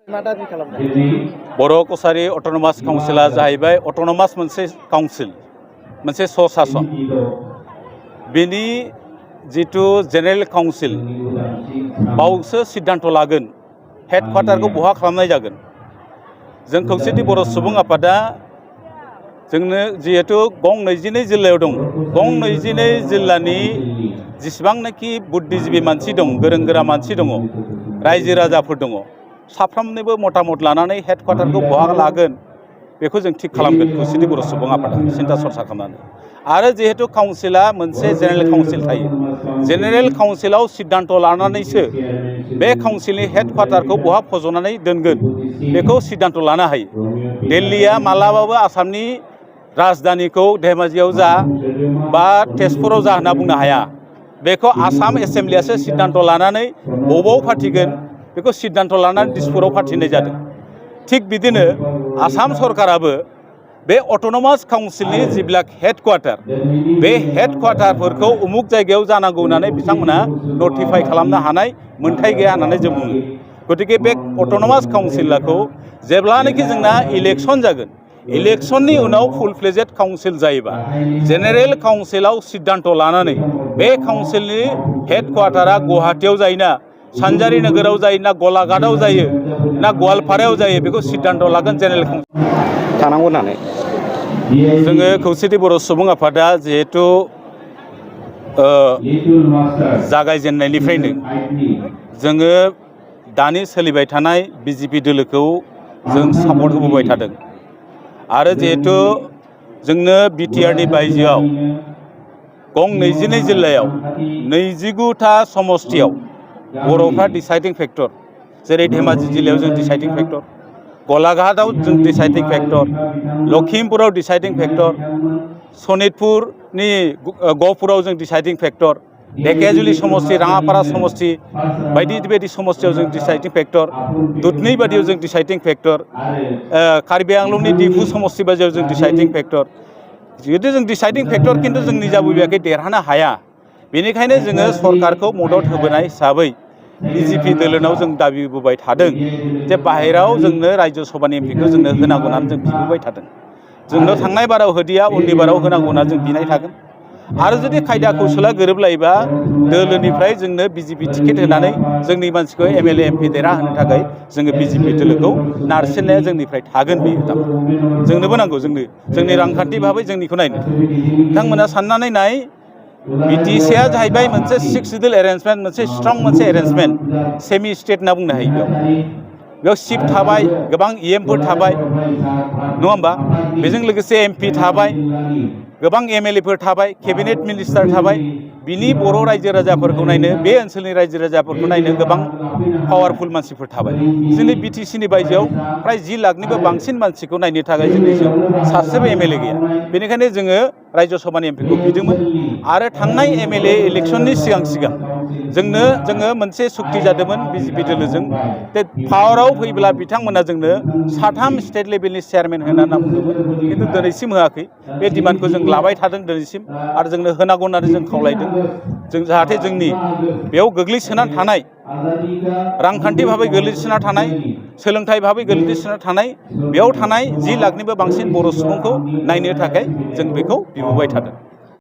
बर'कछ autonomous काउन्सिला जाहैबाय autonomous मोनसे council मोनसे स्वशासन बेनि जितु जेनेरेल काउन्सिल बावसो सिद्धांत लागोन हेडक्वार्टारखौ बहा खालामनाय जागोन जों खौसेथि बर' सुबुं आफादा जोंनो जिहेतु गं 22 जिल्लायाव दं गं 22 जिल्लानि जेसेबांनाखि बुद्धिजीबी मानसि दं गोरों गोरा मानसि दङ रायजो राजाफोर दङ साफ्रोमनोबो मतामत लानानै हेडक्वार्टारखौ बहा लागोन बेखौ जों थिक खालामगोन खौसेथि बर' सुबुं आफादा सिन्था सरसा खालामनानै आरो जिहेतु काउन्सिला मोनसे जेनेरेल काउन्सिल थायो जेनेरेल काउन्सिलाव सिद्धांत लानानैसो बे काउन्सिलनि हेडक्वार्टारखौ बहा फज'नानै दोनगोन बेखौ सिद्धांत लानो हायो दिल्लीया मालाबाबो आसामनि राजधानीखौ धेमाजियाव जा बा तेजपुराव जा होनना बुंनो हाया बेखौ आसाम एसेम्ब्लियासो सिद्धांत लानानै बबाव फाथिगोन बेखौ सिद्धांत लानानै दिसपुराव फाथिनाय जादों थिग बिदिनो आसाम सरकाराबो बे अट'नमास काउन्सिलनि जिब्लाक हेडक्वार्टार बे हेडक्वार्टारफोरखौ उमुक जायगायाव जानांगौ होननानै बिथांमोना नटिफाइ खालामनो हानाय मोन्थाय गैया होननानै जों बुङो गतिके बे अट'नमास काउन्सिलखौ जेब्लानाखि जोंना इलेक्सन जागोन इलेक्शननि उनाव फुल फ्लेजेड काउन्सिल जायोबा जेनेरेल काउन्सिलाव सिद्धांत लानानै बे काउन्सिलनि हेडक्वार्टारा गुवाहाटीयाव जायोना सानजारि नोगोराव जायो ना गलाघाटआव जायो ना गवालपारायाव जायो बेखौ सिद्धांत लागोन जेनेरेल काउन्सिल थानांगौ होननानै जोङो खौसेथि बर' सुबुं आफादा जिहेतु जागायजेननायनिफ्रायनो जोङो दानि सोलिबाय थानाय बिजेपि दोलोखौ जों सापर्ट होबोबाय थादों आरो जिहेतु जोंनो बिटिआरनि बायजोआव गं 22 जिल्लायाव 29टा समष्टियाव बर'फ्रा डिसाइडिं फेक्टर जेरै धेमाजि जिल्लायाव जों डिसाइडिं फेक्टर गलाघाटआव जों डिसाइडिं फेक्टर लखिमपुराव डिसाइडिं फेक्टर सनितपुरनि गहपुराव जों डिसाइडिं फेक्टर ढेकियाजुलि समष्टि राङापारा समष्टि बायदि बायदि समष्टियाव जों डिसाइडिं फेक्टर दुधनै बादियाव जों डिसाइडिं फेक्टर कार्बि आंलंनि डिफु समष्टि बादियाव जों डिसाइडिं फेक्टर जिहेतु जों डिसाइडिं फेक्टर खिन्थु जों निजाबोबायाखै देरहानो हाया बेनिखायनो जोङो सरकारखौ मदद होबोनाय हिसाबै बिजेपि दोलोनाव जों दाबि होबोबाय थादों जे बाहेराव जोंनो राज्य सभानि एमपिखौ जोंनो होनांगौ होननानै जों बिबोबाय थादों जोंनो थांनाय बाराव होदिया उननि बाराव होनांगौ होनना जों बिनाय थागोन आरो जुदि खायदा कौशला गोरोबलायोबा दोलोनिफ्राय जोंनो बिजेपि टिकेट होनानै जोंनि मानसिखौ एमएलए एमपि देरहाहोनो थाखाय जोङो बिजेपि दोलोखौ नारसिननाया जोंनिफ्राय थागोन बेयो जोंनोबो नांगौ जोंनि रांखान्थि भाबै जोंनिखौ नायनो बिथांमोना साननानै नाय बिटिसिआ जाहैबाय मोनसे 6 सिडुल एरेन्जमेन्ट मोनसे स्ट्रं मोनसे एरेन्जमेन्ट सेमि स्टेट होनना बुंनो हायो बेयाव सिट थाबाय गोबां इएमफोर थाबाय नङा होमबा बेजों लोगोसे एमपि थाबाय गोबां एमएलएफोर थाबाय केबिनेट मिनिस्टार थाबाय बिनि बर' रायजो राजाफोरखौ नायनो बे ओनसोलनि रायजो राजाफोरखौ नायनो गोबां पावारफुल मानसिफोर थाबाय जोंनि बिटिसिनि बायजोआव प्राय 10 लाखनिबो बांसिन मानसिखौ नायनो थाखाय जोंनि सासेबो एमएलए गैया बेनिखायनो जोङो राज्य सभानि एमपिखौ बिदोंमोन आरो थांनाय एमएलए इलेक्शननि सिगां जोङो मोनसे सुक्ति जादोंमोन बिजेपि दोलोजों जे पावाराव फैब्ला बिथांमोना जोंनो 3 स्टेट लेभेलनि चेयारमेन होना बुंदोंमोन खिन्थु दिनैसिम होआखै बे डिमान्डखौ जों लाबाय थादों दिनैसिम आरो जोंनो होनांगौ होननानै जों खावलायदों जों जाहाथे जोंनि बेयाव गोग्लैसोनानै थानाय रांखान्थि भाबै गोग्लैसोना थानाय सोलोंथाइ भाबै गोग्लैसोना थानाय बेयाव थानाय 10 लाखनिबो बांसिन बर' सुबुंखौ नायनो थाखाय जों बेखौ बिबोबाय थादों